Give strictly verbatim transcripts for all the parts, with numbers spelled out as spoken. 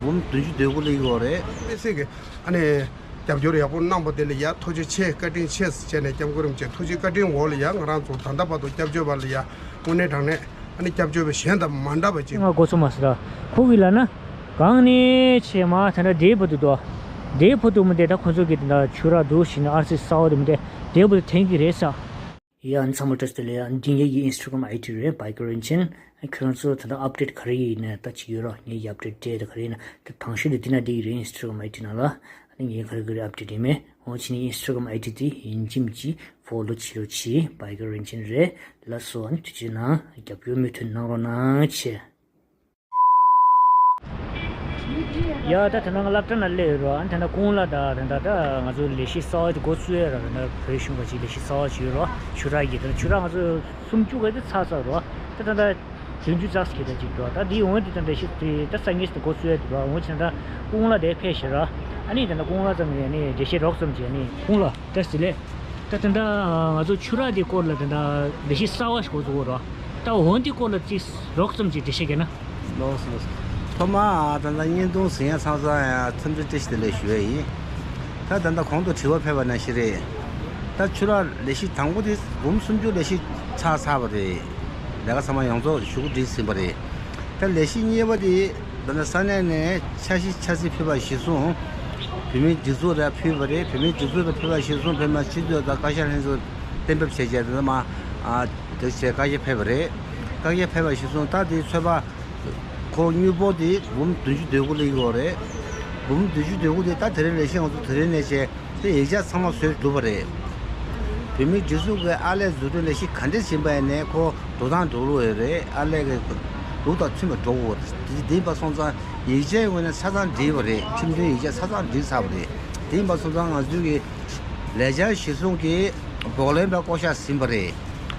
འབུམ་བདུན་ཅུ་དོན་དགུ་སླེབས་ཀྱི་ཡོད་རེད། དམིགས་བསལ་གྱི་ཨ་ནི་རྒྱབ་སྐྱོར་ཡག་པོ་གནང་པ་དེ་ལ་ཡ་ཐུགས་རྗེ་ཆེ། བཀའ་དྲིན་ཆེ་ཟེར་བྱས་ནས་སྐྱབས་མགོན་རིན་པོ་ཆེ་ཐུགས་རྗེ་བཀའ་དྲིན་འོག་ལ་ཡ་ང་རང་ཚོ་ད་ལྟ་བར་དུ་སྐྱབས་བཅོལ་བ་ལ་ཡ་དངོས་གནས་དྲང་གནས་ཨ་ནི་སྐྱབས་བཅོལ་བ་གཞན་དང་མ་འདྲ་བ་ཅིག་ང་འགོ་ཚུགས་མ་ཟེར། ཁོ་གི་ལ་ན་གང་ནས་ཆེ་མ་ད་ལྟ་དེའི་བར་དུ་དོ། དེའི་བར་དུ་མི་དེ་ད་ཁོ་ཚོ་གི་དེ་འདྲ་ཆུ་རགས་འདུག་ཞིག་ན་ཨར་སི་ས་འོག་དེ་མི་དེ་དེའི་བར་དུ་ཐེན་གི་རེད་ས། ཡ་ཨ་ནི་ཚང་མ་བཀྲ་ཤིས་བདེ་ལེགས། ཨ་ནི་འདི་ངེད་ཀྱི་ཨིན་སི་ཊ་གྷ་རམ་ཨའི་ཌི་རེད། བྷའི་ཀ་རིན་ཆེན། ཁྱོད་རང་ཚོ་ད་ལྟ་ཨབ་ཌེཊ་ག་རེ་ཡིན་ནས་ལྟ་ཅིག་ཡོད་རོགས། ངེད་ཀྱི་ཨབ་ཌེཊ་སྤྲད་དེ་ག་རེ་ཡིན་ན་ད་དང་ཤོས་དེ་འདི་ན་འདི་ཡི་རེད། ཨིན་སི་ཊ་གྷ་རམ་ཨའི་ཌི་ནང་ལ་ཨ་ནི་ངས་ག་རེ་ག་རེ་ཨབ་ཌེཊ་ཡིན་མེད་འོ་ཕྱི་ནས་ཨིན་སི་ཊ་གྷ་རམ་ཨའི་ཌི་དེ་ཡིན་གཅིག་མིན་གཅིག་ཕོ་ལོ་བྱེད་རོགས་གྱིས། བྷའི་ཀ་རིན་ཆེན་རེད། ལགས་སོ། ཨ་ནི་ཐུགས་རྗེ་གནང་། རྒྱབ་སྐྱོར་མུ་མཐུད་གནང་རོགས་གནང་བྱས། ཡ་ད་དེ་ན་ང་སློབ་གྲྭ་ན་སླེབས་ཡོད་རོགས། ཨ་ནི་དེ་ན་ཀུང་ལ་ད་དེ་འདྲ་ད་ང་ཚོ་ལས་གཞི་གསར་པ་དེ་འགོ་བཙུགས་ཡོད་རོགས། དེ་ན་བོད་གཞུང་གི་ཅིག་ལས་གཞི་གསར་པ་ཅིག་ཡོད་རོགས། ཆུ་རགས་ཀྱི་དེ་ན་ཆུ་རགས་ང་ཚོ་སུམ་ཅུ་ག་དེ་ཚར་ཚར་རོགས། ད་ད་ད་བདུན་ཅུ་ཙག་ཙིག་གི་ད་ཅིག་འགྲོ། ད་འདི་འོང་དེ་ད་ལས་གཞི་དེ་ད་སང་ཉིན་དེ་འགོ་བཙུགས་ཡོད་དེ་རོགས། འོང་ཕྱིན་ད་ཀུང་ལ་དེ་ཕེབས་ཤིག་རོགས། ཨ་ནི་དེ་ན་ཀུང་ལ་ཙམ་ནས་ཨ་ནི་འགྲེལ་བཤད་རོགས་ཙམ་བྱས། ཨ་ནི་ཀུང་ལ། བཀྲ་ཤིས་བདེ་ལེགས། ད་དེ་འདྲ་ང་ཚོ་ཆུ་རགས་དེ་སྐོར་ལ་དེ་འདྲ་ལས་གཞི་གསར་པ་ཞིག་འགོ་བཙུགས་རོགས། ད་འོ་འདི་སྐོར་ལ་ཅིག་རོགས་ཙམ་ཅིག་འགྲེལ་བཤད་རྒྱབ་ན། ལགས་སོ་ལགས་སོ། ཐོག་མར་ད་ལྟ་བརྙན་ཐུང་གཟིགས་མཁན་ཚང་ཚང་ཡང་འཚམས་འདྲི་བཀྲ་ཤིས་བདེ་ལེགས་ཞུ་ཡས་ཡིན། ད་ད་ལྟ་གོང་དུ་དྲི་བ་ཕེབས་པ་ནང་བཞིན་རེད། ད་ཆུ་རགས་ལས་གཞི་དང་པོ་དེ་འབུམ་སུམ་ཅུ་ལས་གཞི་ཚར་ཚར་བ་རེད། ལས་ཀ་ཚང་མ་ཡོངས་རྫོགས་ཞུ་སྒོ་སྒྲིག་ཟིན་པ་རེད། ད་ལས་གཞི་གཉིས་པ་དེ་ད་ལྟ་ས་གནས་ནས་འཆར་གཞི་འཆར་རྩིས་ཕུལ་བ་གཞིར་བཟུང་། བོད་མིའི་སྒྲིག་འཛུགས་ལ་ཕུལ་བ་རེད། བོད་མིའི་སྒྲིག་འཛུགས་ལ་ཕུལ་བ་གཞིར་བཟུང་བོད་མི་སྤྱི་འཐུས་དང་བཀའ་ཤག་ལྷན་ཚོགས་གཏན་འབེབས་བྱས་རྗེས་ད་ལྟ་མ་ཨ་དེ་བྱས་བཀའ་རྒྱ་ཕེབས་པ་རེད། བཀའ་རྒྱ་ཕེབས་པ་གཞིར་བཟུང་ད་དེའི་ཚོད་དཔག་ཁོ་དངུལ་འབོར་དེ་འབུམ་བདུན་ཅུ་དོན་དགུ་སླེབས་ཡོད་རེད། འབུམ་བདུན་ཅུ་དོན་དགུ་དེ་ད་དེ་རིང་ལས་གཞི་ང་ཚོ་དེ་རིང་ནས་བྱས། དེ་ཡིག་ཆ་ཚང་མ་བཟོས་གྲུབ་པ་རེད། བོད་མིའི་སྒྲིག་འཛུགས་ཀྱི་ཨར་ལས་འཛུགས་སྐྲུན་ལས་གཞི་ག་འདྲས་ཕྱིན་པ་ཡིན་ནའི་ཁོ་འགྲོ་སྟངས་འགྲོ་ལུགས་ཡོད་རེད། ཨར་ལས་ཀྱི་ལུགས་དང་མཐུན་པ་འགྲོ་དགོས་རེད། དེ་དེ་ཡིན་པ་སོང་ཙང་ཡིག་ཆའི་ངོས་ནས་ཆ་ཚང་འགྲིག་པ་རེད། ཁྲིམས་མཐུན་ཡིག་ཆ་ཆ་ཚང་འགྲིག་ཚར་བ་རེད། དེ་ཡིན་པ་སོང་ཙང་ང་ཚོའི་གི་ལས་འཆར་གཞིར་བཟུང་གི་བགྲོ་གླེང་པ་བསྐོ་གཞག་ཟིན་པ་རེད།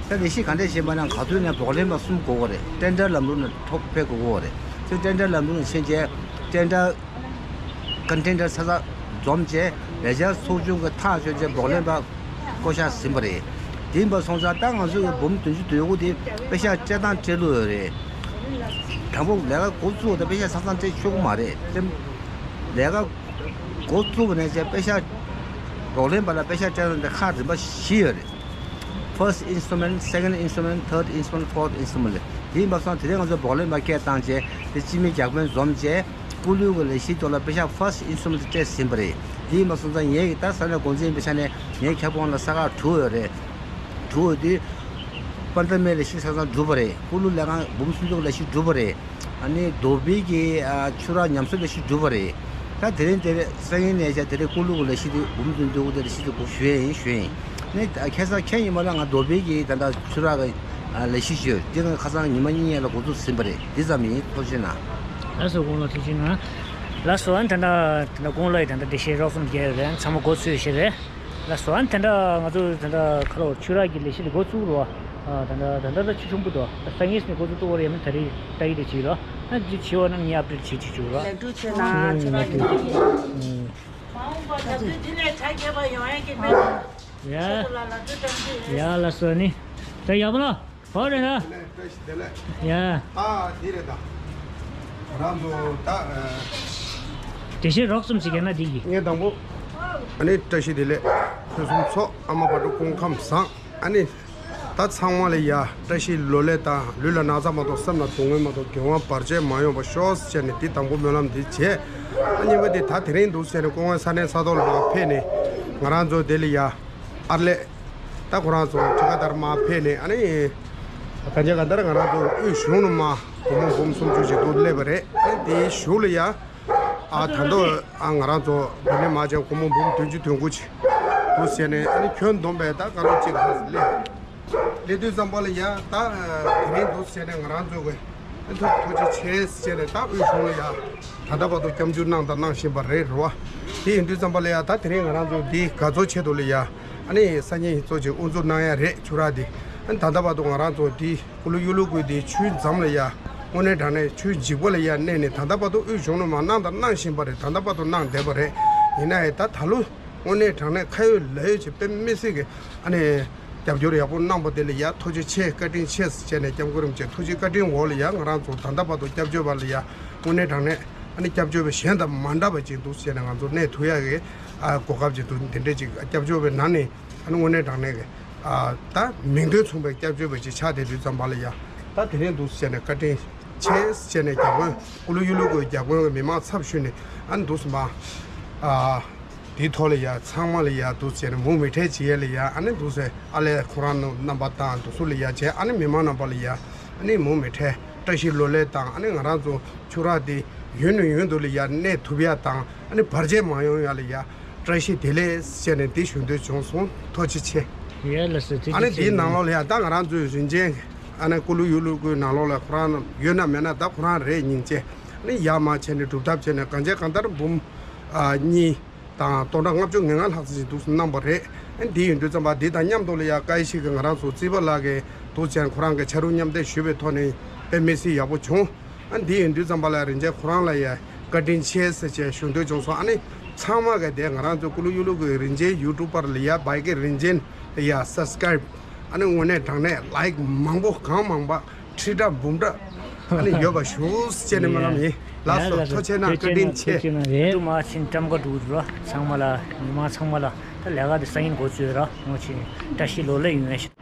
ད་ལས་གཞི་ག་འདྲས་ཕྱིན་པ་ན་ག་དུས་ནས་བགྲོ་གླེང་པ་གསུམ་དགོས་པ་རེད། ཊེན་ཌར་ལམ་ལུགས་ནས་ཐོག་ཕེབས་དགོས་པ་རེད། དེ་ཊེན་ཌར་ལམ་ལུགས་ནས་ཕྱིན་རྗེས་ཊེན་ཌར་ཀོན་ཊེན་ཌར་ཆ་ཚང་འཛོམས་རྗེས་ལས་འཆར་ཚོགས་ཆུང་གི་ཐག་གཅོད་རྗེས་བགྲོ་གླེང་པ་བསྐོ་གཞག་ཟིན་པ་རེད། དེ་ཡིན་པ་སོང་ཙང་ད་ང་ཚོ་གི་འབུམ་བདུན་ཅུ་དོན་དགུ་དེ་པེ་ཤག་སྤྲད་སྟངས་སྤྲད་ལུགས་ཡོད་རེད། དང་པོ་ལས་ཀ་འགོ་བཙུགས་དང་པེ་ཤག་ཆ་ཚང་སྤྲད་ཆོག་གི་མ་རེད། ལས་ཀ་འགོ་བཙུགས་པ་ནས་བྱས་པེ་ཤག་བགྲོ་གླེང་པ་ལ་པེ་ཤག་སྤྲད་སྟངས་དེ་ཁག་རིམ་པ་བཞི་ཡོད་རེད། First installment, second installment, third installment, fourth installment རེད། དེ་ཡིན་པ་སོང་དེ་རིང་ང་ཚོ་བགྲོ་གླེང་པ་སྐད་བཏང་རྗེས་དེ་སྤྱི་མི་བརྒྱ་དཔོན་འཛོམས་རྗེས། སྐུ་ལུས་ཀྱི་ལས་གཞིའི་ཐོག་ལ་པེ་ཤག་first installment སྤྲད་ཟིན་པ་རེད། དེ་ཡིན་པ་སོང་ཙང་ངས་ཀྱི་ད་ས་གནས་འགོ་འཛིན་པའི་ཆ་ནས་ངའི་ཁྱབ་ཁོངས་ལ་ས་ཁག་དྲུག་ཡོད་རེད། དྲུག་ཡོད་དུས། པན་ཏ་མའི་ལས་གཞི་ས་ཚང་གྲུབ་པ་རེད། ཀུ་ལུ་ལས་ཁང་འབུམ་སུམ་ཅུ་ལས་གཞི་གྲུབ་པ་རེད། ཨ་ནི་རྡོ་སྦིས་ཀྱི་ཨ་ཆུ་རགས་ཉམས་གསོ་ལས་གཞི་གྲུབ་པ་རེད། ད་དེ་རིང་དེ་རེད་སང་ཉིན་ནས་བྱས་དེ་རིང་ཀུ་ལུ་གི་ལས་གཞི་དེ་འབུམ་བདུན་ཅུ་དེ་ལས་གཞི་དེ་གོ་ཞུ་ཡས་ཡིན་ཞུ་ཡས་ཡིན། ནི་ཁ་སང་ཁྱེད་ཉིན་མོ་ལ་ང་རྡོ་སྦིས་ཀྱི་ད་ལྟ་ཆུ་རགས་ཀྱི་ལས་གཞི་ཞུས་དེ་ང་ཁ་སང་ཉི་མ་གཉིས་ལ་འགོ་འཛུགས་ཟིན་པ་རེད། འདི་ཙམ་ཡིན། ཐུགས་རྗེ་གནང་། ལགས་སོ། དགུང་ལོ་ཐུགས་རྗེ་གནང་། ལགས་སོ། ཨ་ནི་ད་ལྟ་ད་ལྟ་དགུང་ལོ་ཡི་ད་ལྟ་འགྲེལ་བཤད་རོབ་ཙམ་རྒྱག་ཡོད་རེད། ཚང་མ་མགོ་ཚོས་ཤེས་རེད། ལགས་སོ། ཨ་ནི་ད་ལྟ་ང་ཚོ་ད་ལྟ་ཁ་ལོ་ཆུ་རགས་ཀྱི་ལས་གཞི་དེ་འགོ་བཙུགས་རོགས། ཨ་ད་ལྟ་ད་ལྟ་ད་ཆུ་ཆུང་པོ་འདུག་ད་སང་ཉིན་ནས་འགོ་བཙུགས་གཏོང་བ་རེད། ཡང་ན་ད་རེས་ལྟ་ཡི་དེ་བྱེད་རོགས། ཨ་འདི་བྱེད་བ་ན་ངས་ཨབ་ཌེཊ་བྱེད་ཅིག་བྱེད་རོགས། ལེགས་གྲུབ་ཆེ་གནང་། ཆུ་རགས་ཀྱི་ལས་གཞི། མ་འོངས་པ་ད་དུས་འདི་ནས་གྲ་རྒྱས་པ་ཡོང་ཡ་གི་སྨོན། ཡ། ཆུ་ལ་ལ་དུ་ཏང་གི་ཡ་ལ་སོ་ནི། ད་ཡག་པོ་ལ། ཧོ་རེ་ན། བཀྲ་ཤིས་བདེ་ལེགས། ཡ། ཨ་འདི་རེད་ད། རང་ཚོ་ད། དེ་བཞིན་རོགས་ཙམ་ཞིག་ཡིན་ན་འདི་ཡིན། ངས་དང་པོ། ཨ་ནི་བཀྲ་ཤིས་བདེ་ལེགས། ཕུན་སུམ་ཚོགས། ཨ་མ་བག་དྲོ་སྐུ་ཁམས་བཟང་། ཨ་ནི། ད་ཚང་མ་ལ་ཡ་བཀྲ་ཤིས་ལོ་ལེགས་དང་ལུས་ལ་ན་ཚ་མ་གཏོགས་སེམས་ལ་སྡུག་བསྔལ་མ་གཏོགས་གྱོང་བ་བར་ཆད་མ་ཡོང་བ་ཤོག་ཟེར་ནས་འདི་དང་པོ་སྨོན་ལམ་འདི་བྱས། ཨ་གཉིས་པ་དེ་ད་དེ་རིང་འདུག་ཟེར་ནས་སྐུ་ངོ་ས་གནས་ས་ཐོག་ལ་ཕེབས་ནས་ང་རང་ཚོ་དེ་ལ་ཡ་ཨར་ལས། ད་ཁོ་རང་ཚོ་ཁྲི་ཀ་ལྟར་མ་ཕེབས་ནས་ཨ་ནི། གང་ཅི་གང་ལྟར་ང་རང་ཚོ་དབུས་གཞུང་ནས་མ་སྒོར་མོ་འབུམ་སུམ་ཅུ་ཞིག་འདུག་སླེབས་པ་རེད། ཨ་ནི་དེའི་གཞུག་ལ་ཡ། ཨ་ད་དུང་ཨ་ང་རང་ཚོ་བོད་ནས་མ་བྱས་སྒོར་མོ་འབུམ་བདུན་ཅུ་དོན་དགུ་ཅིག་འདུག་ཟེར་ནས་ཨ་ནི་ཁྱོན་བསྡོམས་པས་ད་སྐར་མ་གཅིག་ལྷག་སླེབས། སླེབས་དུས་ཙམ་པ་ལ་ཡ་ད་དེ་རིང་འདུག་ཟེར་ནས་ང་རང་ཚོ་གི་ཨ་ཐུགས་ཐུགས་རྗེ་ཆེ་ཟེར་ནས་ད་དབུས་གཞུང་ལ་ཡ་ད་ལྟ་བར་དུ་སྐྱབས་འཇུག་གནང་དང་གནང་བཞིན་པ་རེད་རོ། དེ་ཡིན་དུས་ཙམ་པ་ལ་ཡ་ད་དེ་རིང་ང་རང་ཚོ་འདི་དགའ་ཚོར་ཆེད་དུ་ལ་ཡ་ཨ་ནི་སང་ཉིན་གཙོ་ཆེ་དབུ་འཛུགས་གནང་ཡ་རེད་ཆུ་རགས་འདི། ཨ་ནི་ད་ལྟ་བར་དུ་ང་རང་ཚོ་འདི་ཀུ་ལུ་གཡུ་ལུ་ཀུའི་འདི་ཆུའི་འགྲམ་ལ་ཡ། དངོས་གནས་དྲང་གནས་ཆུའི་འཇིགས་པ་ལ་ཡ་གནས་ནས་ད་ལྟ་བར་དུ་དབུས་གཞུང་ནས་མར་གནང་དང་གནང་བཞིན་པ་རེད། ད་ལྟ་བར་དུ་གནང་བསྡད་པ་རེད། ཡིན་ན་ཡང་ད་ད་ལོ་དངོས་གནས་དྲང་གནས་ཁ་ཡོད་ལག་ཡོད་ཀྱི་དཔེ་མི་སྲིད་ཀྱི་ཨ་ནི་རྒྱབ་སྐྱོར་ཡག་པོ་གནང་པ་དེ་ལ་ཡ་ཐུགས་རྗེ་ཆེ་བཀའ་དྲིན་ཆེ་ཟེར་བྱས་ནས་སྐྱབས་མགོན་རིན་པོ་ཆེ་ཐུགས་རྗེ་བཀའ་དྲིན་འོག་ལ་ཡ་ང་རང་ཚོ་ད་ལྟ་བར་དུ་སྐྱབས་བཅོལ་བ་ལ་ཡ་དངོས་གནས་དྲང་གནས་ ཨ་ནི་སྐྱབས་བཅོལ་བ་གཞན་དང་མ་འདྲ་བ་ཅིག་འདུག་ཟེར་ནས་ང་ཚོ་གནས་ཐུབ་ཡག་གི་ཨ་གོ་སྐབས་ཅིག་འདུག་དེ་འདྲས་ཅིག་སྐྱབས་བཅོལ་བའི་ནང་ནས་ཨ་ནི་དངོས་གནས་དྲང་གནས་ཀྱི་ཨ་ད་མིང་དོན་མཚུངས་པའི་སྐྱབས་བཅོལ་བ་ཅིག་ཆགས་བསྡད་དུས་ཙམ་པ་ལ་ཡ། ད་དེ་རིང་འདུག་ཟེར་ནས་བཀའ་དྲིན་ཆེ་ཟེར་ནས་རྒྱ་དཔོན་ཀུ་ལུ་ཡུ་ལུ་གི་རྒྱ་དཔོན་གི་མི་མང་ཚབ་ཞུས་ནས་ཨ་ནི་འདུག་སེ་མ་ཨ་དེའི་ཐོག་ལ་ཡ་ཚང་མ་ལ་ཡ་འདུག་ཟེར་ནས་མུ་མེད་ཁྲལ་བྱེད་ཡས་ལ་ཡ། ཨ་ནི་འདུག་ཟེར་ཨ་ལས་ཁོ་རང་རྣམ་པ་དང་འདུག་སུ་ལ་ཡ་བྱས། ཨ་ནི་མི་མང་རྣམ་པ་ལ་ཡ་ཨ་ནི་མུ་མེད་ཁྲལ་བཀྲ་ཤིས་བློ་ལེགས་དང་། ཨ་ནི་ང་རང་ཚོ་ཆུ་རགས་དེ་ཡུན་ནས་ཡུན་དུ་ལ་ཡ་གནས་ཐུབ་ཡ་དང་། ཨ་ནི་བར་ཆད་མ་ཡོང་ཡ་ལ་ཡ་བཀྲ་ཤིས་བདེ་ལེགས་ཟེར་ནས་འདི་ཞུ་འདོད་བྱུང་སོང་། ཐུགས་རྗེ་ཆེ། ཡ་ལགས་སོ། ཐུགས་རྗེ་ཆེ། ཨ་ནི་འདིའི་ནང་ལོགས་ལ་ཡ་ད་ང་རང་ཚོའི་རིན་ཆེན་ཨ་ནི་ཀུ་ལུ་ཡུ་ལུ་ཀུའི་ནང་ལོགས་ལ་ཁོ་རང་ཡོད་ན་མེད་ན་ད་ཁོ་རང་རེད་སྙིང་རྗེ། ཨ་ནི་ཡར་མར་བྱས་ནས་སྒྲུབ་ཐབས་བྱས་ནས་གང་བྱས་གང་ལྟར་འབུམ་ཨ་གཉིས་དང་སྟོང་ཕྲག་ལྔ་བཅུ་ང་ལྔ་ལྷག་ཙམ་ཞིག་འདུག་སེ་གནང་བ་རེད། ཨ་འདི་ཡིན་དུས་ཙམ་པ་འདི་དང་མཉམ་དུ་ལ་ཡ་བཀའ་ཡི་ཞིག་གི་ང་རང་ཚོ་རྩིས་པ་ལགས་ཀྱིས་འདུག་ཅན་ཁོ་རང་གི་ཕྱག་རོགས་མཉམ་འདེགས་ཞུས་པའི་ཐོག་ནས་དཔེ་མི་སྲིད་ཡག་པོ་བྱུང་། ཨ་འདི་ཡིན་དུས་ཙམ་པ་ལ་རིན་ཆེན་ཁོ་རང་ལ་ཡ་བཀའ་དྲིན་ཆེ་ཟེར་བྱས་ཞུ་འདོད་བྱུང་སོང་། ཨ་ནི་ཚང་མ་གི་དེ་ང་རང་ཚོ་ཀུ་ལུ་ཡུ་ལུ་གི་རིན་ཆེན་ཡུ་ཊུབ་པར་ལ་ཡ་བའི་གི་རིན་ཆེན་ལ་ཡ་སབ་སི་ཀ་རེབ། ཨ་ནི་དངོས་གནས་དྲང་གནས་ལའིག་མང་པོ་གང་མང་པ་ཁྲི་ཕྲག་འབུམ་ཕྲག་ཨ་ནི་ཡོད་པ་ཞུ་ཟེར་ནས་སྨོན་ལམ་ཡིན། ལགས་སོ། ཐུགས་རྗེ་གནང་། བཀའ་དྲིན་ཆེ། ཐུགས་རྗེ་གནང་། རེད། ཀྲུ་མ་ཆིན་ཀྲམ་ཀ་ཀྲུ་ར་ཚང་མ་ལ་མི་མང་ཚང་མ་ལ་ད་ལས་ཀ་དེ་སང་ཉིན་འགོ་བཙུགས་ར་ངོ་ཆེ་བཀྲ་ཤིས་ལོ་ལེགས་ཡོང་ཡ་ཞིག་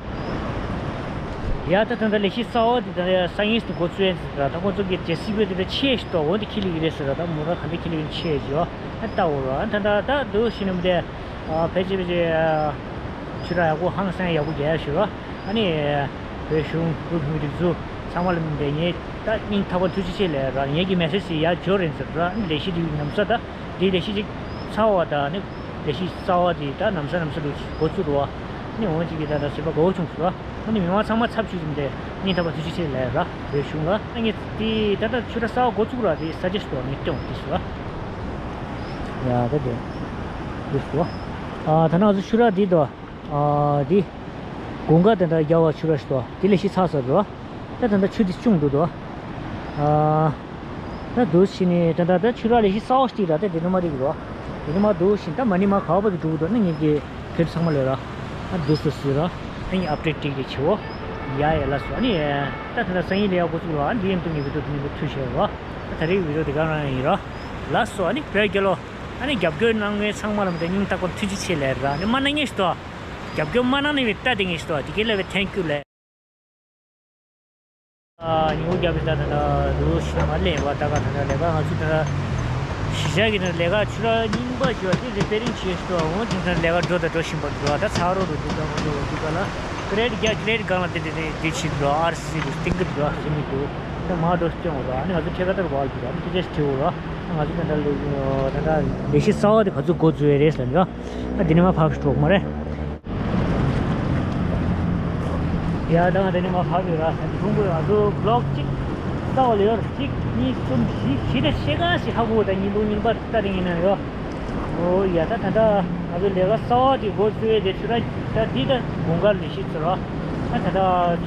ཡ་ད་ད་ད་ལས་གཞི་གསར་བ་དེ་ད་སང་ཉིན་འགོ་བཙུགས་ཡ་ཟེར་ར། ད་ཁོང་ཚོ་གི་ཇེ་སི་བི་དེ་ད་ཆེ་ཞིག་ཏོ་འོ་དེ་ཁྱེར་ལེ་གི་རེད་ཟེར་ར། ད་མོ་ར་ག་འདྲ་ཁྱེར་ལེ་གི་ཆེ་ཞིག་ཡོ། ད་ལྟ་འོ་ར་ད་ད་ད་འདུག་ཤི་ནམ་དེ་ཨ་ཕལ་ཆེར་ཕལ་ཆེར་ཨ་ཆུ་ར་ཡག་པོ་ཧང་སང་ཡག་པོ་རྒྱག་ཡ་ཞུ་ར། ཨ་ནི་བོད་གཞུང་འབྲུག་གཞུང་སྒྲིག་འཛུགས་ཚང་མ་ལ་མི་འདྲ་ངས་ད་སྙིང་ཐག་པ་ཐུགས་རྗེ་ཆེ་ལབ་ར། ངས་ཀྱི་མེ་སེ་ཇི་ཞིག་ཡར་འབྱོར་རེད་ཟེར་ར། ཨ་ནི་ལས་གཞི་དེ་ནམ་ས་ད་དེ་ལས་གཞི་ཅིག་ཚར་བ་ད་ནི་ལས་གཞི་གསར་བ་དེ་ད་ནམ་ས་ནམ་ས་དུ་འགོ་ཚུགས་རོགས། ཨ་ནི་འོང་ཅིག་གི་ད་ད་བྱེད་པ་དགའ་བོ་བྱུང་ཟེར་ར། ཨ་ནི་མི་མང་ཚང་མ་ཚབ་ཞུས་ཟིན་ཏེ་སྙིང་ཐག་པ་ཐུགས་རྗེ་ཆེ་ལབ་ར་བོད་གཞུང་ལ། ཨ་ངས་དེ་ད་ད་ཆུ་ར་གསར་བ་འགོ་ཚུགས་ར་དེ་ས་ཆ་ཞིག་ཏུ་ངས་སྟོན་འོང་དེ་ཟེར་ར། ཡ་ད་དེ་དེ་ཟེར་ར། ཨ་ད་ནང་ཚོ་ཆུ་ར་དེ་དོ། ཨ་འདི་དགུན་ཁ་དེ་འདྲ་རྒྱག་པ་ཆུ་ར་ཞིག་ཏོ། དེ་ལས་ཤི་ཚ་ས་འགྲོ། ད་དེ་འདྲ་ཆུ་དེ་ཆུང་འདུག་དོ། ཨ་ད་འདུག་ཤི་ནི་དེ་འདྲ་ད་ཆུ་ར་ལས་ཤི་ས་འོག་ཤི་ར། ད་དེ་ནི་མ་རིག་རོ། དེ་ནི་མ་འདུག་ཤི་ད་མ་ནི་མ་ག་བ་དེ་འགྲོ་དོ་ནི་ངེད་ཀྱི་ཕེབས་ཚང་མ་ལས་ར། ཨ་འདུག་སུ་སུ་ར། ཨ་ནི་ཨབ་ཌེཊ་ཏིག་ཏིག་བྱེད་འོ། ཡ་ཡ་ལ་སོ། ཨ་ནི་ད་དེ་འདྲ་སང་ཉིན་ལས་ཡག་པོ་ཚུགས་རོ། ཨ་འདི་ཡིན་དུ་ངེད་ཀྱི་འདུག་དེ་ནི་མི་ཐུ་ཤེས་རོ། ད་ད་རེས་བི་ཌིའོ་དེ་ག་རང་ཡིན་ར། ལ་སོ། ཨ་ནི་བོད་རྒྱལ་ལོ། ཨ་ནི་རྒྱབ་སྐྱོར་གནང་མཁན་ཚང་མ་ལ་མི་དེ་སྙིང་ཐག་པ་ཐུགས་རྗེ་ཆེ་ལབ་ར། ཨ་ནི་མ་གནང་མཁན་ཞིག་ཏོ། རྒྱབ་སྐྱོར་མ་གནང་ནི་བའི་ལྟ་དེ་ངེས་ཤོག་དེ་གའི་ལ་བའི་ཐེང་ཀྱུ་ལབ། ཉིན་མོ་རྒྱབ་པའི་ད་ད་ད་རུ་ཤི་མ་ལེན་པ་ད་ག་ད་ད་ལས་ཀ་ང་ཚོ་ད་ད་གཞིས་ཆགས་ཀྱི་ད་ལས་ཀ་ཆུ་ར་རྙིང་པ་ཞོ་དེ་རི་པེ་རིང་བྱེད་ཤོག་འོ་དེ་ད་ལས་ཀ་འགྲོ་ད་འགྲོ་བཞིན་པ་འགྲོ་ད་ཚ་རོ་རུ་དེ་ད་འོ་དེ་འོ་དེ་ག་ལ་ཀི་རེ་ཊི་རྒྱ་ཀི་རེ་ཊི་སྒང་ལ་དེ་དེ་དེ་དེ་ཕྱིན་འགྲོ། ཨར་སི་སི་རུ་སྟེང་གི་འགྲོ་ཟེར་མི་འདུག་ད་མ་འགྲོ་སྐྱོང་འོ་ར། ཨ་ནི་ང་ཚོ་ཁྱེད་ཀ་ད་རུ་བ་རྒྱུ་ར་ཨ་ནི་དེ་ཅེས་བྲིའོ་ར། ང་ཚོ་ད་ལྟ་ལས་ད་ལྟ་ལས་གཞི་གསར་བ་དེ་ག་ཚོད་འགོ་བཙུགས་ཡས་རེད་ཟེར་ལ་འདི་ནས་མར་ཕབ་ཤིག་གྲོགས་མ་རེད། ཡ་ད་ང་དེ་ནས་མར་ཕབ་ཡོད་ར། ད་དེ་ཁུང་པོ་ང་ཚོ་བི་ལོག་གཅིག་ལྟ་བ་ལ་ཡོད་ར། གཅིག་གཉིས་གསུམ་བཞི་བཞི་ད་ཕྱེད་ཀ་ཞིག་ཧ་གོ། ད་ཉིན་དུ་ཉིན་པ་ལྟ་དེ་ཡིན་ན་ཡོད། ཨོ་ཡ་ད་ད་ད་ང་ཚོ་ལས་ཀ་གསར་བ་དེ་འགོ་བཙུགས་ཡས་དེ་ཆུ་ར་ད་འདི་ད་དགུན་ཁ་ལས་གཞི་ཚོ་ར། ད་ད་ད་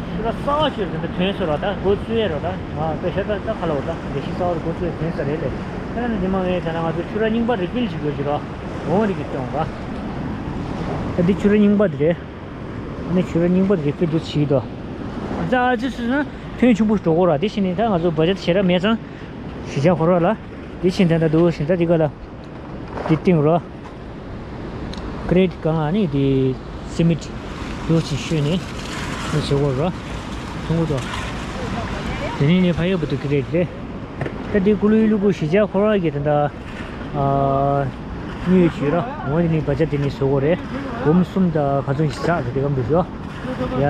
ཆུ་ར་གསར་བ་ཆུ་ར་ད་ཐོན་སོང་ར། ད་འགོ་བཙུགས་ཡས་ར་ད་ང་དཔེ་ཤ་ད་ད་ཁ་ལ་འོ་ད་ལས་གཞི་གསར་བ་དེ་འགོ་བཙུགས་ཡས་ཐོན་ས་རེད་ལས། ད་ནི་མ་ངས་ད་ན་ང་ཚོ་ཆུ་ར་རྙིང་པ་རི་ཕིལ་བྱེད་དགོས་ཀྱི་ར། འོང་རིག་གི་སྟོན་ག་ད་འདི་ཆུ་ར་རྙིང་པ་དེ་རེད། ཨ་ནི་ཆུ་ར་རྙིང་པ་དེ་རི་ཕིལ་དུ་བྱེད་དོ། ཨ་ཙི་ཨ་ཙི་སུ་ན་ཐོན་ཆུང་པོ་འགྲོ་གོ་ར། དེ་བཞིན་ནི་ད་ང་ཚོ་བ་ཇེཊ་ཞེ་དྲག་མེད་ཙང་གཞིས་ཆགས་ཁོ་ར་ལ་དེ་བཞིན་ད་ད་འདུག་བཞིན་ད་འདི་ག་ལ། དེ་སྟེང་རོ། ཀི་རེ་ཊི་གང་ཨ་ནི་དེ་སི་མིད་འདུག་ཅིག་ཤོད་ནས་ནི་བྱེད་དགོས་རོ། ཐུང་གུ་དོ། དེ་ནས་ནི་ཕ་ཡོད་པ་དུ་ཀི་རེ་ཊི་རེད། ད་དེ་ཀུ་ལུ་ཡུ་ལུ་ཀུ་གཞིས་ཆགས་ཁོ་རང་གི་དེ་འདྲ་ཨ་དངུལ་ཡོད་ཅིག་རོ། འོ་དེ་ནི་བ་ཇ་དེ་ནི་བཟོ་དགོས་རེད། འབུམ་གསུམ་དང་ག་ཚོད་ཞིག་ཆགས་ཟེར་དེ་ག་འབུལ་ཤོག་ཡ།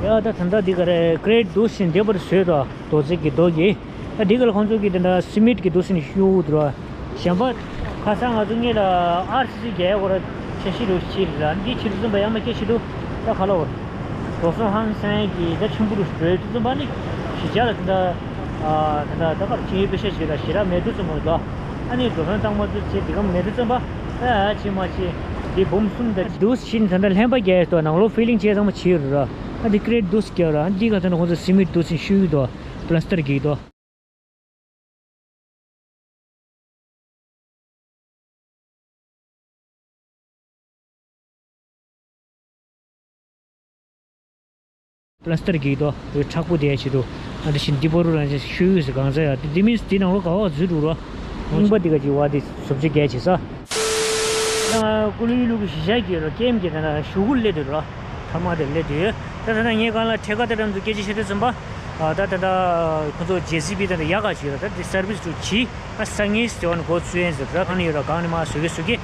ཡ་ད་ད་ལྟ་འདི་ག་རེ་ཀི་རེ་ཊི་འདུག་ཟིན་བདེ་བར་བཟོས་དང་རྡོ་རྩིག་གི་རྡོ་གི། ད་འདི་ག་ལ་ཁོང་ཚོ་གི་དེ་འདྲ་སི་མིད་ཀྱི་འདུག་ཟིན་ཤུ་འདུག་ར། གཞན་པ་ཁ་སང་ང་ཚོ་གཉིས་ལ་ཨར་སི་སི་རྒྱལ་ཡ་གོ་ར་ཆེ་ཤི་རུ་ཕྱིར་ར་འདི་ཕྱིར་འཛོམས་པ་ཡང་མ་སྐྱེ་ཤི་འདུག་ད་ག་ལ་འོ། འགྲོ་སོང་ཧང་སང་གི་ད་ཆུང་པོ་རུ་འགྲོ་དུས་ཙམ་པ་ནི་གཞིས་ཆགས་ལ་ད་ད་ད་གར་ཆིངས་ཡིག་དཔེ་ཤ་ཞིག་ལ་ཞེ་དྲག་མེད་དུས་ཙམ་པ་ལ་ཨ་ནི་འགྲོ་སོང་བཏང་མ་ཚུལ་ཚེ་འདི་གམ་མེད་དུས་ཙམ་པ་ཨ་ཨ་ཆི་མ་ཆི་འདི་འབུམ་གསུམ་ད་འདུག་ཕྱིན་ད་ལྟ་ལྷན་པ་རྒྱལ་ཡོད་དོ་ནང་ལོགས་ཕི་ལིང་བྱས་ཚང་མ་བྱེད་ཡོད་ར། ཨ་འདི་ཀི་རེ་ཊི་འདུག་རྒྱལ་ར་ཨ་འདི་ག་ཚོད་ན་ཁོང་ཚོ་སི་མིད་འདུག་ཕྱིན་ཤུ་ཡོད་དོ་པ་ལ་སི་ཊར་གྱིས་དོ། པ་ལ་སི་ཊར་གྱིས་དོ་མཁྲེགས་པོ་དེ་བྱེད་དོ། ཨ་འདི་བཞིན་འདི་པོ་རུ་རང་ཅིག་ཤོད་ཡོད་ཟེར། གང་ཟེར་ཡ་དེ་འདི་མིན་འདི་ནང་ལོ་ག་བ་འཛུལ་འགྲོ་རོ། རྙིང་པ་འདི་ག་ཅིག་བ་འདི་བཟོ་བཅོས་རྒྱག་བྱེད་ས། ད་ཀུ་ལུ་ལུ་གི་གཞིས་ཆགས་ཀྱི་རོ་ཀེམ་གྱི་ད་ན་གཞུག་གུ་སླེབས་དུས་རོ། ཐ་མ་དེ་སླེབས་དུས་ད་ད་ན་ངས་གང་ལ་ཁྲེ་ཀ་ཏ་རམ་དུ་སྐད་ཆ་བཤད་དུས་ཙམ་པ། ད་ད་ད་ཁོ་ཚོ་ཇེ་སི་བི་ད་ད་ཡག་ག་ཅིག་ཡོད་ར། ད་དེ་སར་བིས་དུ་གྱིས་ཨ་སང་ངེས་ཟེར་བ་ནི་འགོ་ཚུགས་ཡིན་ཟེར། ད་གང་ནས་ཡོད་ར་གང་ནས་མ་བཟོ་གི་བཟོ་གི།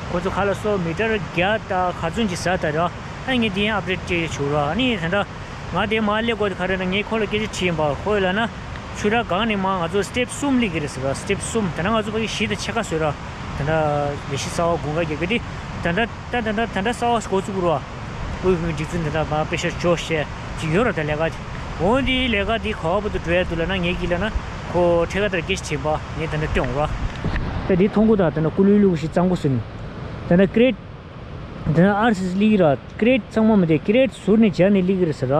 ཁོ་ཚོ་ཁ་ལ་སོ་མི་ཊར་བརྒྱ་དང་ག་ཚོད་ཅིག་ཟ་ད་ར། ཨ་ངས་དེ་ཡང་ཨབ་ཌེཊ་བྱེད་ཆོག་ར། ཨ་ནི་ད་ད་ང་དེ་མ་སླེབས་གོང་དེ་ག་རེ་ན་ངས་ཁོ་ལ་སྐད་ཆ་དྲིས་ཡིན་པ། ཁོ་ལ་ན་ཆུ་ར་གང་ནས་མ་ང་ཚོ་སི་ཊེབ་གསུམ་སླེབས་ཀྱི་རེད་ཟེར་ར། སི་ཊེབ་གསུམ་ད་ན་ང་ཚོ་ཕ་གི་བཞི་དང་ཕྱེད་ཀ་བཟོས་ར། ད་ད་ལས་གཞི་གསར་པ་དགུན་ཁ་རྒྱག་གི་དེ་ད་ད། ད་ད་ད་ད་ད་གསར་པ་འགོ་བཙུགས་རོགས། དབུས་བོད་མིའི་སྒྲིག་འཛུགས་འདི་དག་མར་དཔེ་ཤ་འཇོག་བཤད་ཅིག་ཡོད་ར། ད་ལས་ཀ་དེ་འོ་འདིའི་ལས་ཀ་དེ་ག་བ་བར་དུ་འགྲོ་ཡ་འདུག་ལབ་ན། ངའི་གི་ལབ་ན་ཁོ་ཁྲེ་ཀ་ཏར་སྐད་ཆ་དྲིས་པ་ངས་ད་ནི་སྟོན་ར། ད་འདི་མཐོང་གི་ད། ད་ནི་ཀུ་ལུ་ལུ་ཞིག་གཙང་པོ་བཟོས་ནས། ད་ནི་ཀི་རེ་ཊི། ད་ནི་ཨར་སི་སི་སླེབས་ཀྱི་ར། ཀི་རེ་ཊི་གཙང་མ་མི་འདུག་ཀི་རེ་ཊི་ཟུར་ནས་སྦྱར་ནས་སླེབས་ཀྱི་རེད་ཟེར་ར།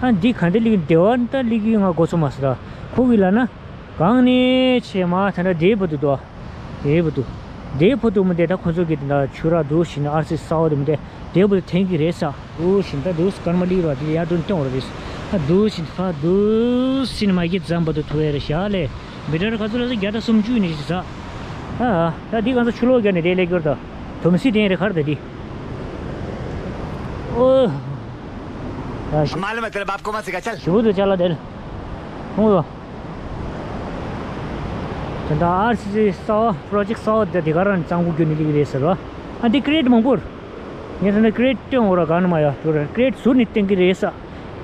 ཨ་འདི་ག་འདི་སླེབས་ཀྱི་འདི་བ་ད་སླེབས་ཀྱི་ང་གོ་ཚོད་མ་ཟེར་ར། ཁོ་གིས་ལབ་ན། གང་ནས་ཆེ་མ་ད་ལྟ་དེའི་བར་དུ་དོ། དེའི་བར་དུ། དེའི་བར་དུ་མི་དེ་ད་ཁོ་ཚོ་གི་དེ་འདྲ་ཆུ་རགས་འདུག་བཞིན་ཨར་སི་གསར་པ་དེ་མི་དེ་དེའི་བར་དུ་འཐེན་གི་རེད་ས། འདུག་བཞིན་ད་འདུག་སྐར་མ་ལི་ར་དེ་ཡར་དུ་སྟོན་ར་རེད། ད་འདུག་བཞིན་ད་འདུག་བཞིན་མ་གི་ཙམ་བར་དུ་ཐུ་བའི་རེད་ཤག་ལས། མི་དྲར་ག་ཚོད་ལ་ས་བརྒྱ་དང་སུམ་ཅུ་ནས་ཤི་ས། ཨ་ད་འདི་གང་ཚོ་ཆུ་ལོག་བརྒྱབ་ནས་དེ་ལས་སྐྱོར་ད། དོམ་སི་དེ་རེད་ཁར་ད་འདི། ཨོ། ད་ཞི། मालूम है तेरे बाप को मत सिखा, चल। ཞི་བོ་དུ་ཅ་ལག་དེ་ལ། ཁོང་ལ། དེ་འདྲ་ཨར་སི་སི་གསར་པ་པྲོ་ཇེཀ་གསར་པ་དེ་དེ་ག་རང་གཙང་པོ་བརྒྱུད་ནས་སླེབས་ཀྱི་རེད་ཟེར་བ། ཨ་འདི་ཀི་རེ་ཊི་མང་པོ་རེད། ངས་ད་ནི་ཀི་རེ་ཊི་སྟོན་འོ་ར་ག་ནི་མ་ཡ་དུ་ར་ཀི་རེ་ཊི་ཟུར་ནས་བསྟན་གྱི་རེད་ས།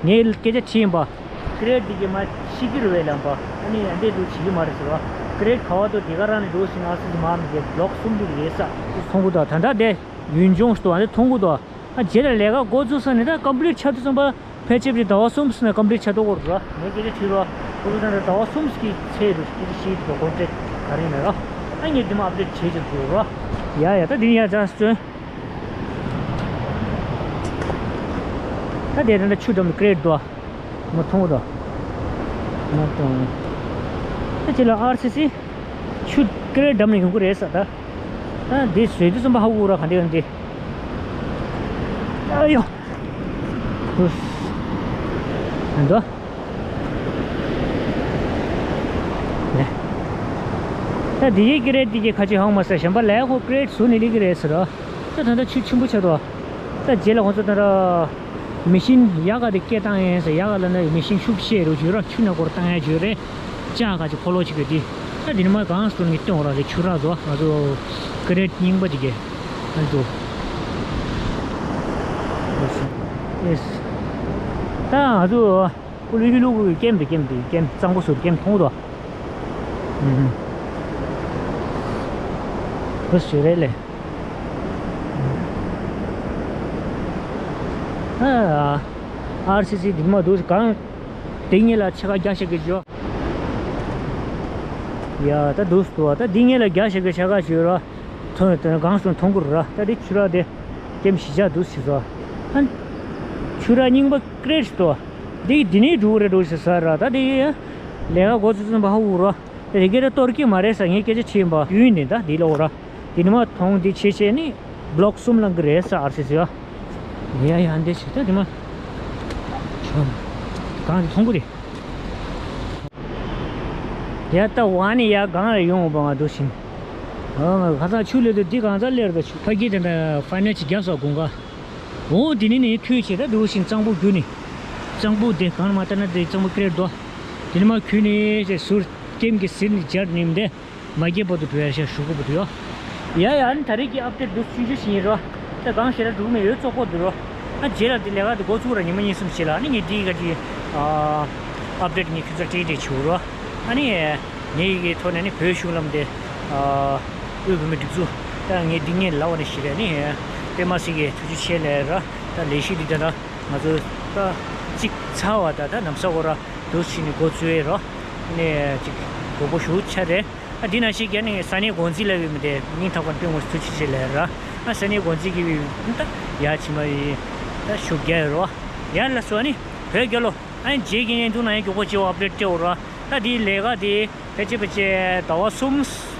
ངས་སྐད་ཆ་དྲིས་ཡིན་པ། ཀི་རེ་ཊི་འདི་གི་མ་ཤི་ཀི་རུ་བས་ལམ་པ། ཨ་ནི་ཡ་འདྲས་འདུག་བྱེད་ཀྱི་མ་རེད་ཟེར་བ། ཀི་རེ་ཊི་ག་བ་དུ་དེ་ག་རང་ནས་འགྲོ་ཟིན་ཨར་སི་སི་མ་མི་དེ་བི་ལོག་གསུམ་འདུག་རེད་ས། མཐོང་གི་འདུག་ད་ལྟ་དེ་ཡུན་ཅུང་ཞིག་འདུག་ཨ་ནི་མཐོང་གི་འདུག་ཨ་རྗེས་ལ་ལས་ཀ་འགོ་བཙུགས་ས་ནས་ད་ཀམ་པི་ལིཊ་ཆགས་དུས་ཙམ་པ། ཕལ་ཆེར་ཟླ་བ་གསུམ་ཙམ་ནང་ཀམ་པི་ལིཊ་ཆགས་ཐུབ་ཀྱི་རེད། ངས་སྐད་ཆ་དྲིས་རོགས། ཁོ་ཚོ་ད་ལྟ་ཟླ་བ་གསུམ་གྱི་ཚད་རུ་སྐད་ཆ་བཤད་ཀྱི་འདུག་ཀོན་ཊེག་ག་རེ་ཡིན་ན་ར། ཨ་ངས་འདི་མ་ཨབ་ཌེཊ་བྱེད་ཀྱི་འདུག་ར། ཡ་ཡ་ད་འདི་ཡ་ཇ་སི་ཊི་ད་དེ་ད་ལྟ་ཆུ་འགྲམ་དུ་ཀི་རེ་ཊི་འདུག་མ་མཐོང་གི་འདུག་མ་མཐོང་། ད་ཁྱེད་ལ་ཨར་སི་སི་ཆུ་ཀི་རེ་ཊི་འགྲམ་ནས་ཡོང་གི་རེད་ས་ད། ཨ་འདི་བཟོས་དུས་ཙམ་པ་ཧ་གོ་ར་ག་འདི་ག་འདི། ཨ་ཡོ། འདུག་ད་འདི་ཡི་ཀི་རེ་ཊི་འདི་གི་ཁ་ཆེ་ཧང་མ་ས་གཞན་པ་ལས་ཁོ་ཀི་རེ་ཊི་བཟོ་ནས་སླེབས་ཀྱི་རེད་ཟེར་རོ། ད་ད་ལྟ་ཆུ་ཆེན་པོ་ཆགས་འདུག་ད་རྗེས་ལ་ཁོང་ཚོ་ད་ར། མི་ཤིན་ཡག་ག་དེ་སྐད་བཏང་ཡས་ཟེར་ཡག་ག་ལ་ན་མི་ཤིན་ཤུགས་ཆེ་རུ་བྱོས་ར་ཆུ་ནང་སྐོར་བཏང་ཡས་བྱོས་རེད། ལྕགས་ག་ཅིག་ཕོ་ལོ་ཅིག་གི་དེ། ད་དེ་ནི་མ་གང་སོང་ངས་སྟོན་ར་རེད་ཆུ་རགས་དོ་ང་ཚོ་ཀི་རེ་ཊི་རྙིང་པ་དེ་གས་ཨ་འདུག་ཨེས། ད་ང་ཚོ་ཀུ་ལུ་ཧི་ལུ་གི་ཀེམ་དེ་ཀེམ་དེ་ཀེམ་གཙང་པོ་སུ་ཀེམ་མཐོང་དོ། ཨུ་ཧུ། བུ་སུ་རེད་ལེ། ཨ། ཨར་སི་སི་འདི་མ་འདུག་གང་། དེ་ཉིད་ལ་ཕྱེད་ཀ་རྒྱ་ཞིག་གི་བཞོ། ཡ་ད་འདུག་སུ་ད་འདི་ཉིད་ལ་རྒྱ་ཞིག་གི་ཕྱེད་ཀ་བཞོ་ར། ཐོན་ཐོན་གང་སོང་མཐོང་གི་ར་ད་འདི་ཆུ་ར་དེ། ཀེམ་གཞིས་ཆགས་འདུག་ཞེས་སོ། ཨ། ཆུ་ར་རྙིང་པ་ཀི་རེ་ཊི་དོ། འདི་འདི་ནས་འགྲོ་གི་རེད་འགྲོ་ཞེས་ས་ར་ད་འདི་ཡ། ལས་ཀ་འགོ་ཚུགས་ཚུན་པ་ཧ་འུ་ར། རི་སྐེད་ད་གཏོར་གྱི་མ་རེད་ས་ངས་སྐད་ཆ་དྲིས་ཡིན་པ་ཡུན་ནས་ད་འདི་ལོག་ར། དེ་ནི་མ་མཐོང་འདི་ཆེ་ཆེ་ནི་བི་ལོག་གསུམ་ལང་གི་རེད་ས་ཨར་སི་སི་ཡ། ཡ་ཡ་འདི་ཆེ་ད་དེ་མ། གང་དེ་མཐོང་གི་རེད། ཡ་ད་ཝ་ནི་ཡ་གང་ལ་ཡོང་བ་ང་འདུག་ཤིང་། ཨ་ང་ཁ་སང་ཆུ་ལས་དུ་འདི་གང་ཚ་ལེར་ད་ཆུ་ཕ་གི་དེ་འདྲ་ཕ་ནལ་ཅིག་རྒྱབ་ས་དགོངས་ཀ། འོ་དེ་ནི་ནི་ཐུལ་ཆེ་ད་འདུག་ཤིང་གཙང་པོ་རྒྱུ་ནི། གཙང་པོ་དེ་གང་མ་ལྟ་ན་དེ་གཙང་པོ་ཀི་རེ་ཊི་དོ། དེ་ནི་མ་ཁུལ་ནི་ཟུར་ཀེམ་གི་ཟིན་ནི་སྦྱར་ནིམ་དེ། མ་སྐྱེས་པ་དུ་བྲོས་ཤ་ཞུ་གོ་བ་དུ་ཡོ། ཡ་ཡ་ཨ་ནི་ད་རེས་ཀྱི་ཨབ་ཌེཊ་འདུག་ཆུང་ཆུང་ཞིག་ཡིན་རོ། ད་གང་ཞེ་ལ་འགྲུག་མེ་ཡོད་ཙོག་པོ་འདུག་རོ། ཨ་རྗེས་ལ་དེ་ལས་ཀ་དེ་འགོ་ཚུགས་ར་ཉི་མ་གཉིས་གསུམ་ཞིག་ལ་ཨ་ནི་ངས་དེའི་ག་དེ་ཨབ་ཌེཊ་ངས་ཁྱོད་ཚོ་སྤྲད་སྤྲད་བྱུག་རོ། ཨ་ནི་ངས་ཀྱི་ཐོག་ནས་ནི་བོད་གཞུང་ལམ་དེ་དབུས་བོད་མི་སྒྲིག་འཛུགས་ད་ངས་འདི་ངས་ལབ་པ་ནི་ཞིག་རེད་ནི་དཔེ་མ་སྲིད་ཀྱི་ཐུགས་རྗེ་ཆེ་ལས་ར་ད་ལས་གཞི་འདི་ད་ད་ང་ཚོ་ད་གཅིག་ཚར་བ་ད་ད་ནམ་ས་གོ་ར་འདུག་ཕྱིན་ནས་འགོ་ཚུགས་ཡས་རོ། ནས་ཅིག་མགོ་པོ་ཞུ་ཆ་རེད། ཨ་འདི་ནང་བཞིན་རྒྱ་ནི་ས་གནས་འགོ་འཛིན་ལབ་ཡོད་མི་དེ་སྙིང་ཐག་པ་ནས་ཐུགས་རྗེ་ཆེ་ལབ་ར། ཨ་ས་གནས་འགོ་འཛིན་གྱི་ད་ཡ་ཕྱི་མ་ཡི་ད་ཞུ་རྒྱ་ཡོད་རོ། ཡ་ལ་སོ་ནི་བོད་རྒྱལ་ལོ། ཨ་རྗེས་ཀྱི་ཉན་དུ་ན་ཡང་མགྱོགས་པོ་བྱེད་པ་ཨབ་ཌེཊ་སྤྲད་འོ་ར། ད་དེའི་ལས་ཀ་དེ་ཕལ་ཆེར་ཕལ་ཆེར་ཟླ་བ་གསུམ་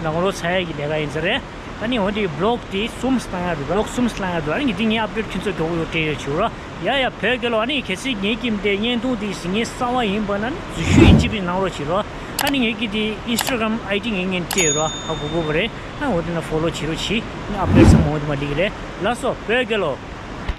ནང་ལོགས་ཚར་ཡ་གི་ལས་ཀ་ཡིན་ས་རེད། ཨ་ནི་འོ་དེ་བི་ལོག་དེ་གསུམ་བཏང་ཡ་རེད། བི་ལོག་གསུམ་བཏང་ཡ་རེད། ཨ་ནི་ངས་འདི་ངའི་ཨབ་ཌེཊ་ཁྱོད་ཚོ་མགྱོགས་པོ་ཡོད་སྤྲད་ཡོད་བྱེད་རོགས། ཡ་ཡ། བོད་རྒྱལ་ལོ། ཨ་ནི་གལ་སྲིད་ངའི་ཀྱི་འདི་བརྙན་ཐུང་འདི་ཞིག་ངའི་གསར་པ་ཡིན་པ་ན་ནི་འཛུལ་ཞུགས་ཡིན་ཅི་བྱེད་གནང་རོགས་བྱེད་རོགས། ཨ་ནི་ངའི་ཀྱི་འདི་ཨིན་སི་ཊ་གྷ་རམ་ཨའི་ཌི་ངས་ངས་སྤྲད་ཡོད་རོགས། ཧ་གོ་གོ་བ་རེད། ཨ་འོ་དེ་ན་ཕོ་ལོ་བྱེད་རོགས་བྱེད། ཨབ་ཌེཊ་ཚང་མ་འོ་དེ་མ་འགྲིག་གི་རེད། ལགས་སོ། བོད་རྒྱལ་ལོ།